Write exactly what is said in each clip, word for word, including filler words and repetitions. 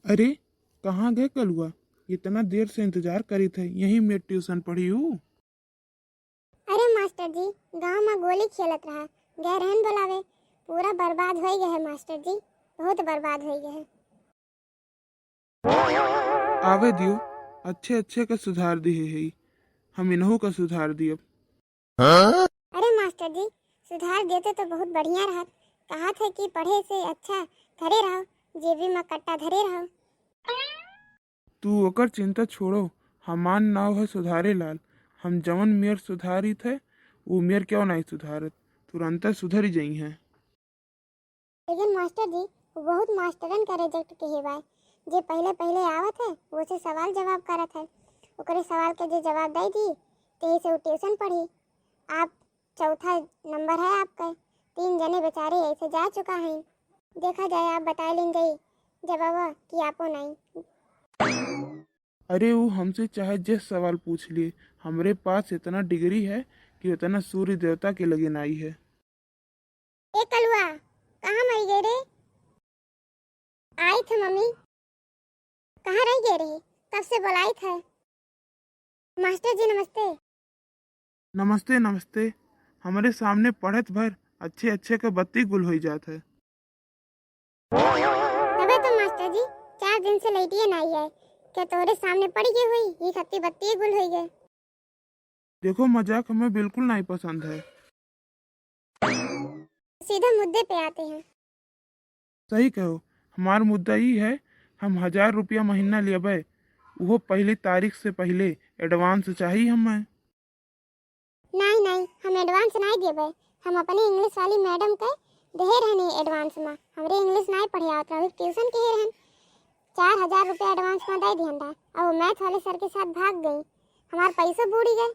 अरे, कहाँ गए कलुआ? इतना देर से इंतजार करित है, यहीं मेर ट्यूशन पढ़ी हूँ। अरे मास्टर जी, गाँव मा गोली खेलत रहा, गए रहन बोलावे। पूरा बर्बाद होइ गए है मास्टर जी, बहुत बर्बाद होइ गए है। आवे दियो, अच्छे अच्छे के सुधार दिहे है, हम इनहू का सुधार दियब। अरे मास्टर जी, सुधार देते तो बहुत बढ़िया रहत। कहत है कि पढ़े से अच्छा घरे रहो, जेबी मा कट्टा धरे रहो। तू ओकर चिंता छोड़ो, हमार नाव है सुधारे लाल। हम जवन मेर सुधारित है, उ मेर क्यों नाहीं सुधारत, तुरंत सुधरी जइहैं। लेकिन मास्टर जी, उ बहुत मास्टरन का रिजेक्ट किहे बाय। जे पहिले पहिले आवत है, वो से सवाल जवाब करत है। ओकरे सवाल के जे जवाब दे दी, तेही से उ ट्यूशन पढ़ी। आप चौथा नंबर है आपका। तीन जने बेचारे ऐसे जा चुका हैं। देखा जाए, आप बताए लेन जाई जवाब कि आपो नाहीं। अरे, उ हमसे चाहे जे सवाल पूछ लिए, हमरे पास इतना डिग्री है कि उतना सूर्य देवता के लगे नाहीं है। ए कलुआ, कहाँ मरी गए रे? आई थे मम्मी। कहाँ रह गए रहे? कब से बोलाई थे। मास्टर जी नमस्ते। नमस्ते, नमस्ते। हमरे सामने पढ़त भर अच्छे अच्छे के बत्ती गुल होई जात है। तबे तो मास्टर जी, चार दिन से लइटिए नाहीं आए। क्या तोरे सामने पड़ गए हुई? ये खत्ती बत्ती गुल होई गए। देखो, मजाक हमें बिल्कुल नाहीं पसंद है। सीधा मुद्दे पे आते हैं। सही कहो, हमार मुद्दा ई है, हम हजार रुपया महीना लेबे, उहो पहली तारीख से पहले एडवांस चाही हमें। नाहीं, नाहीं, हम एडवांस नाहीं देबे। हम अपने इंग्लिश वाली मैडम के देहे रहनी एडवांस मा। हमरे इंग्लिश नाहीं पढ़े आवत रहे, ट्यूशन के रहन। चार हजार रुपया एडवांस मा दे दिहन रहा, और वो मैथ वाले सर के साथ भाग गई। हमार पैसो बूड़ी गए,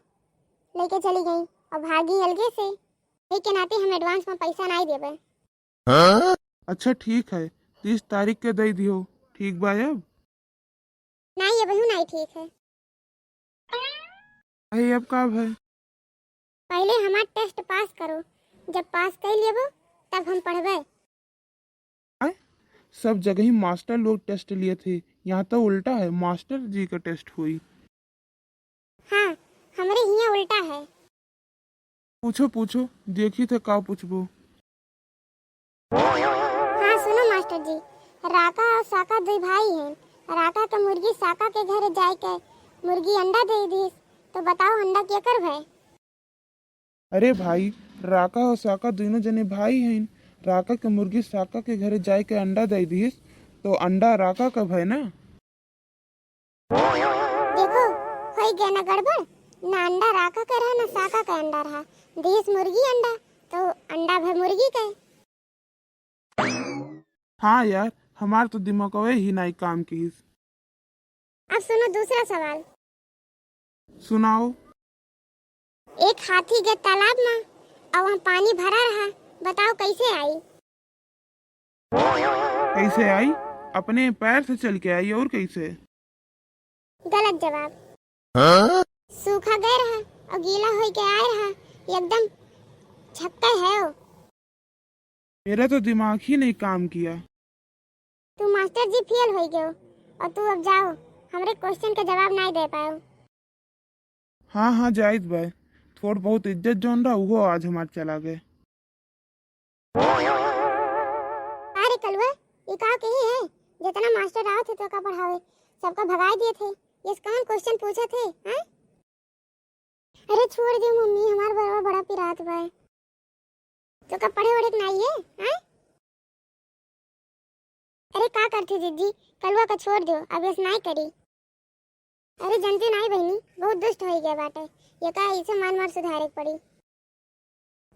लेके चली गई और भागी अलगे से। यही के नाते हम एडवांस मा पैसा नाहीं देबे। अच्छा ठीक है, तीस तारीख के दे दियो, ठीक बा अब? नाहीं, अबहू नाहीं ठीक है। अरे अब का भय? पहले हमार टेस्ट पास करो, जब पास कर लेबो तब हम पढ़बे। आय, सब जगह ही मास्टर लोग टेस्ट लिए थे, यहाँ तो उल्टा है, मास्टर जी का टेस्ट हुई। हाँ, हमरे हियाँ उल्टा है। पूछो, पूछो, देखी थे का पूछबो। हाँ, सुनो मास्टर जी, राका और साका दुई भाई हैं। राका के मुर्गी साका के घरे जाए के मुर्गी अंडा दे दीस, तो बताओ अंडा केकर भय? अरे भाई, राका और साका दोनों जने भाई हैं। राका के मुर्गी साका के घरे जाए के अंडा दे दीस, तो अंडा राका का भय ना। देखो, होई गया ना गड़बड़, ना अंडा राका के रहा, ना साका के अंडा रहा, दीस मुर्गी अंडा, तो अंडा भय मुर्गी के। हाँ यार, हमार तो दिमागवे ही नाई काम किहिस। अब सुनो दूसरा सवाल। सुनाओ। एक हाथी गए तालाब मा, और वहाँ पानी भरा रहा, बताओ कैसे आई? कैसे आई? अपने पैर से चल के आई, और कैसे? गलत जवाब। हाँ? सूखा गए रहा और गीला होई के आए रहा, एकदम छक्का है वो। मेरा तो दिमाग ही नहीं काम किया। तू मास्टर जी फेल होई गयो और तू अब जाओ, हमरे क्वेश्चन के जवाब नहीं दे पाओ। हाँ, हाँ, जाइत बा। थोड़ बहुत इज्जत जौन रहा, उहो आज हमार चला गए। अरे कलुआ, ये का कही है? जितना मास्टर आवत है तो का पढ़ावे, सबका भगाए दिए थे। ये कौन क्वेश्चन पूछे थे, हैं? अरे छोड़ दे मम्मी, हमार बरवा बड़ा पिरात बा। तो का पढ़े वढ़े के नाई है, हैं? अरे का करथे जीजी, कलुआ का छोड़ दो, अब ऐस नाई करी। अरे जनते नाई बहिनी, बहुत दुष्ट होई गया बाटे, ये का इसे मार मार सुधारे के पड़ी।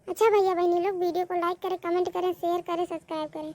अच्छा भैया बहिनी लोग, वीडियो को लाइक करें, कमेंट करें, शेयर करें, सब्सक्राइब करें।